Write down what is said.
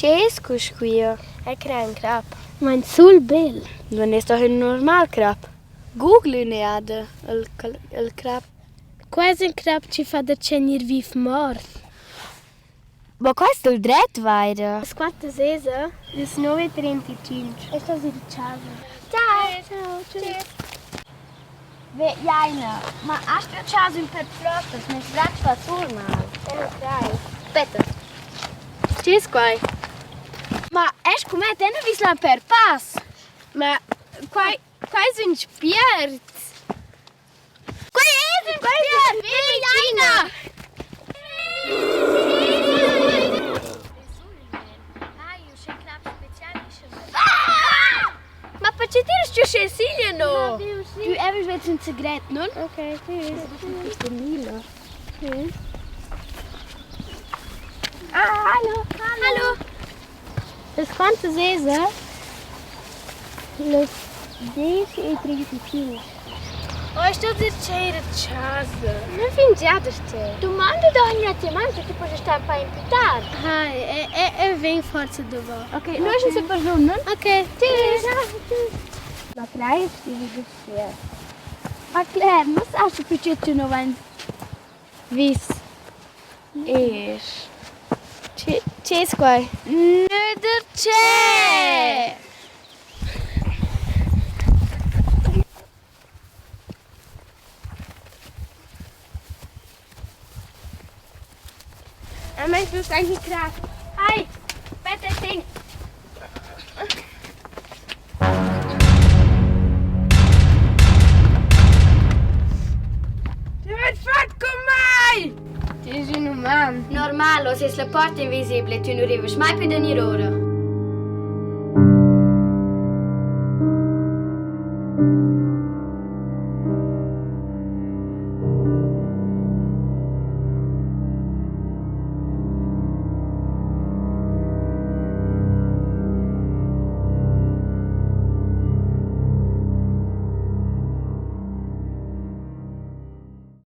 Che es quist quia? Eu craj ün crap. Ma ün sul bel. Nun es doch ün normal crap. Google ün'eada il il crap. Quai es ün crap chi fa da gnir viv mort. Ma quai es il dret vaira. Las quantas esa? Las 9.35. E stos ir a chasa. Ciao. Ciao. Tschüss. Ve Jaina, ma hast du chasa ün per flostas? Meis bratsch fa surmal. Eu nu craj. Aspetta. Che es quai? Ma esch cumet eu nu vis là per pass. Ma quai quai es ün spiert. Quai es ün spiert! Ve Jaina! Ma perche tiras tü uschè siglia no? Tü evas vezz ün secret, nun? Okay, tschüss. Quista Mila. Tschüss. Ah, hallo. Hallo. Las quantas esa? Las 10.35. Oh, sto dir tscheir a chasa. Non fingià da ste. Dumanda da ogni chiamante che possa star un pa in più tard. Ah, e, e, e vegn forsa dopo. Ok, noi ci siamo per non? Ok, Tschüss. Ma crei ti vi sia. Ma Claire, non sa se perché tu non vai vis. Esch. Che che es quai? Nöder c'è! A me sto anche crap. Ai, aspetta, ting. Ti avais fat cun mai! Ti es ün uman. Normal, oz es la porta invisibla e tü nu rivast mai plü da gnir ora.